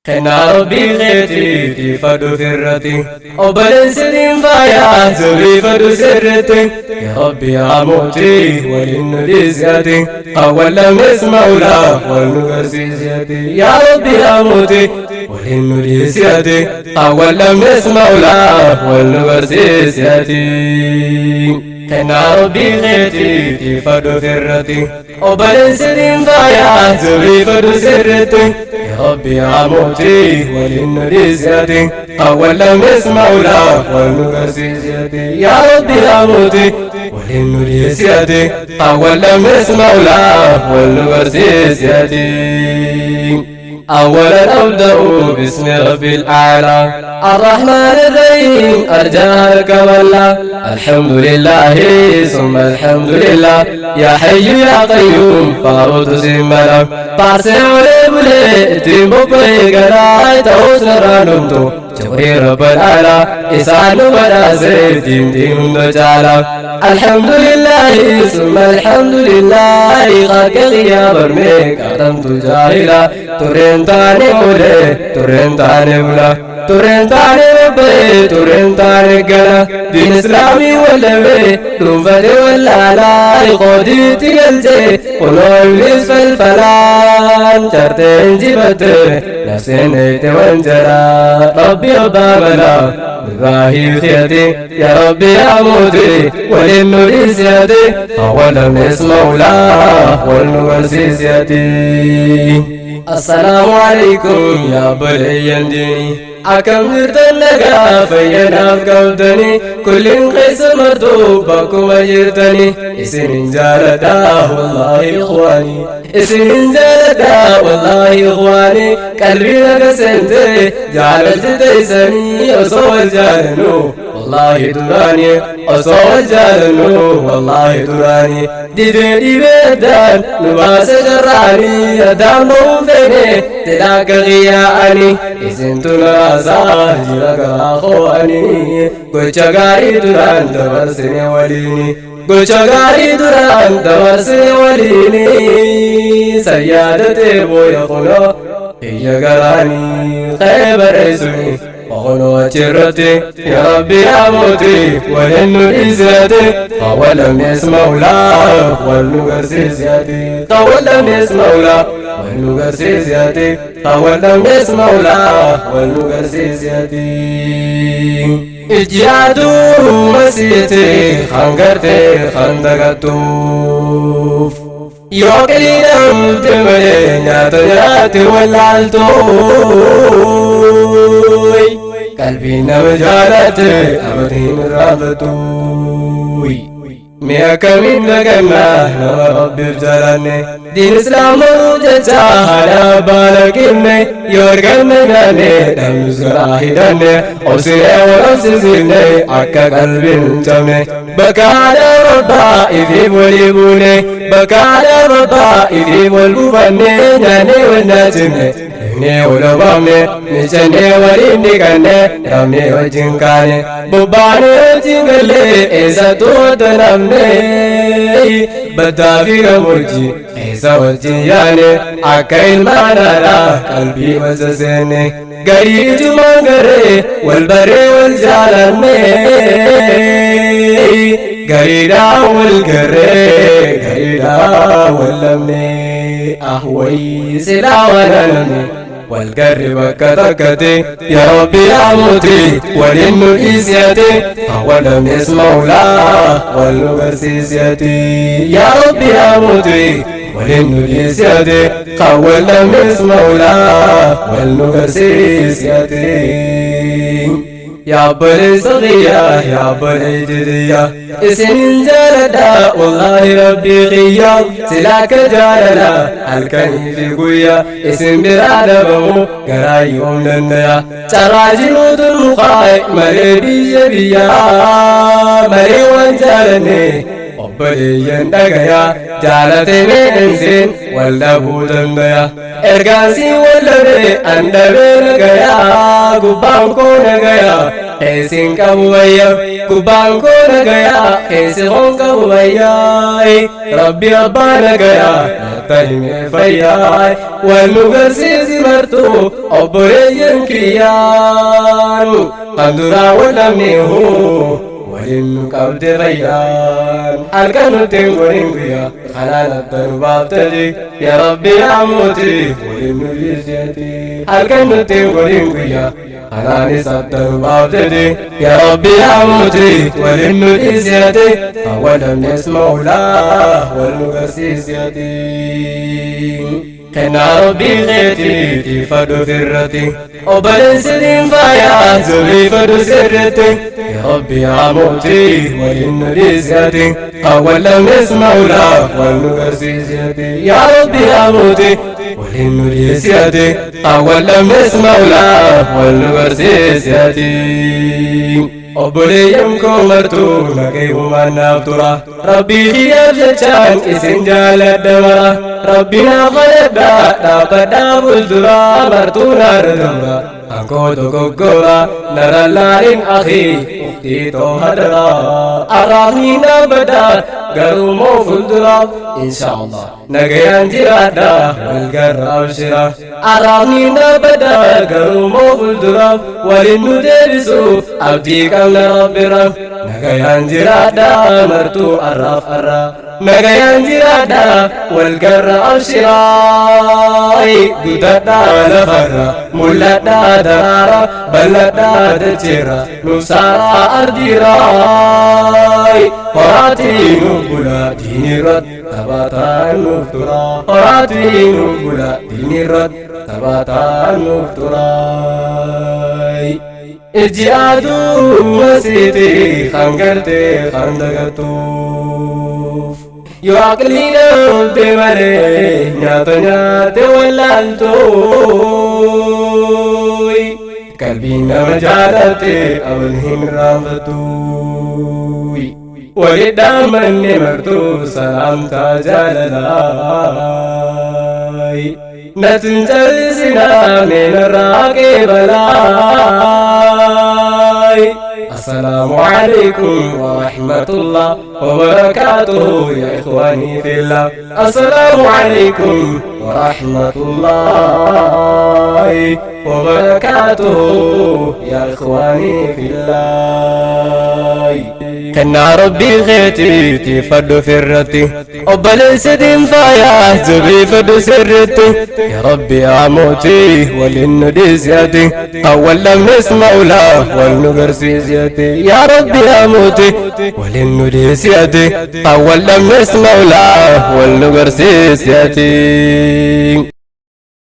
Kennaa Rabbii keetiif fadhu firratti, obboleessi faaya jabeeffadhu sirritti. Yaa Rabbi yaa mootii, waliin nu dhiisiyati, kan wal lamnes maulaa wal nu garsiisiyati. Yaa Rabbi yaa mootii, waliin nu dhiisiyati, kan wal lamnes maulaa wal nu garsiisiyati. Kennaa Rabbii keetiif fadhu firratti, obboleessi faaya jabeeffadhu sirritti. Yaa Rabbi yaa mootii, waliin nu dhiisiyati, kan wal lamnes maulaa wal nu garsiisiyati. Yaa Rabbi yaa mootii, waliin nu dhiisiyati, kan wal lamnes maulaa wal nu garsiisiyati. أولا أبدأ باسم ربي الأعلى الرحمن الرحيم، أرجاك ولا الحمد لله ثم الحمد لله، يا حي يا قيوم فارد سمنا فارسل ولي تيمو بيغلا توسرانمتو جبري رب الأعلى إسان ولا دين دين دجالا. الحمد لله ثم الحمد لله، خاك يا برميك أدمت جاهلا، ترين تاني بولي ترين تاني بلا ترين تاني ربي ترين تاني قلا، دين إسلامي ولا بي نوفتي ولا لا قودي تقلتي قلو إبليس فالفلان شرتين جبتي نفسين وانجلا ربي أبابنا بالله خيتي. يا ربي يا موتي، وللنبي سيادي، أولا اسم مولاه والنبي. السلام عليكم يا بلي ديني، akkam jirtan? Nagaa fayyanaaf qabdanii? Kulliin keessa martuu bakkuma jirtanii isinin jaaladha wallaahi ikhwaanii, isinin jaaladha wallaahi ikhwaanii. Qalbii naga seente jaalalti teessanii, osoo wal jaalannu wallaahi duraanii, osoo wal jaalannu wallaahi duraanii, dibee dhibee addaan nu baase jarraanii, addaan ba'uun feene jedhaa akka qiyyaa'anii. Isintu naasaa jira garaa hoo'anii, gocha gaarii duraan dabarsine waliini, gocha gaarii duraan dabarsine waliini, sayyaadate booya kunoo iyya garaanii qe'ee barreessuni وغنو أجرتي. يا ربي يا موتي، ولن إزيتي ولم يسمعوا لا والنقرسيسيتي، ولم يسمعوا لا والنقرسيسيتي، ولم يسمعوا لا والنقرسيسيتي. Ijjaaduu masiiti hangartee handagatuuf yoo qiliidhamte malee nyaata nyaate wallaaltuuy, qalbii nama jaalate abatiin irraanfatuuy. Mee akkamiin dagannaa nama Rabbiif jaalanne, diin islaamaa jecha haadha abbaa lakkifne, yoo arganne nyaanne dhabnus garaa hidhanne, obsinee wal obsisiifne akka qalbiin hin cabne, bakka haadha abbaa ifiif walii buune, bakka haadha abbaa ifiif wal buufanne, nyaannee wal nyaachifne, dhiifnee wal obaafne, michannee waliin dhiqanne, dhabnee wajjin kaane, bobbaanee wajjin gallee, eessattuu adda namne, baddaa fi gammoojjii eessa wajjin yaane, akka ilmaan haadhaa qalbii wal saseenne, garii ijumaan garee wal baree wal jaalanne, gariidhaa wal garee gariidhaa wal lamne, ah wayii silaa waan namne wal garri bakka takkate. Yaa Rabbi yaa mootii, waliin nu dhiisiyate, walamnes maulaa wal nu garsiisiyate. Yaa Rabbi yaa mootii, waliin nu dhiisiyate, walamnes maulaa wal nu garsiisiyate. Yaa obboleessa kiyya, yaa obboleetti tiyya, isinin jaaladha wallaahi rabbii kiyya, sila akka jaalala halkanii fi guyya isin biraa dhabamu garaa yoom dandaya? Carraa jiruutu nu kaa'e malee biyya biyyaa malee waan jaalanne. Obboleeyyan dhagaya, jaalate meedhenseen wal dhabuu dandaya, ergaan siin wal dhabe an dhabee nagaya, gubbaan koo nagaya. Keessi hin qabu wayya gubbaan koo nagayaa keessi koon qabu wayyaa Rabbi abbaa nagayaa natti himee fayyaa wal nu garsiisi martuu obboleeyyan kiyyaan kan duraa wal dhabneehu waliin nu qabde fayyaan halkan nutti hin godhin guyyaa kanaan adda nu baaftati yaa Rabbi yaa mootii waliin nu dhiiseeti halkan nutti hin godhin guyyaa kanaanis adda nu baaftati yaa Rabbi yaa mootii waliin nu dhiiseeti kan wal dhabnes mawlaa wal nu garsiiseeti. Kennaa Rabbii keetii tiifadhu firratti obboleessi faaya jabeeffadhu sirritti yaa Rabbi yaa mootii waliin nu dhiiseeti kan wal dhabnes mawlaa wal nu garsiiseeti yaa Rabbi yaa mootii waliin nu dhiiseeti kan wal dhabnes mawlaa wal nu garsiiseeti. Obboleeyyan koo martuu nagayumaan naaf tura Rabbii kiyyaaf jechaan isin jaaladha mara Rabbi naaf kadhadhaa dhaabbadhaa fuuldura martuu naarra dabra Ankoo dogoggora narra laalin akii uktii too hadara Arraafni dhaabbadhaa garuu moo fuulduraaf inshaallah nagayaan jiraadha wal garra abshira Arraafni dhaabbadhaa garuu moo fuulduraaf waliin nu deebisu abdii qabna rabbira nagayaan jiraadha martuu arraaf arra nagayaan jiraadha wal garra abshiraay guddadhaa lafarra mul'adhaa daraara bal'adhaa dacheera nuuf saaraa ardiiraay horaatii nuuf bula diinirratti taphataan nuuf tura horaatii nuuf bula diinirratti taphataan nuuf turaay. Ijji aduu wasiiti kan gartee kan dagattuuf yoo aqlii dhabde malee nyaata nyaate wallaaltuuy qalbiin nama jaalatte abal hin raanfattuuy walitti dhaammanne martuu salaamtaa jaalalaay Natin jallisinaa meenarraa qeebalaay السلام عليكم ورحمة الله وبركاته يا إخواني في الله السلام عليكم ورحمة الله وبركاته يا إخواني في الله Kennaa Rabbii keetii tiifadhu firratti obboleessi faaya jabeeffadhu sirritti yaa Rabbi yaa mootii waliin nu dhiiseeti kan wal dhabnes mawlaa wal nu garsiiseeti yaa Rabbi yaa mootii waliin nu dhiiseeti kan wal dhabnes mawlaa wal nu garsiiseeti.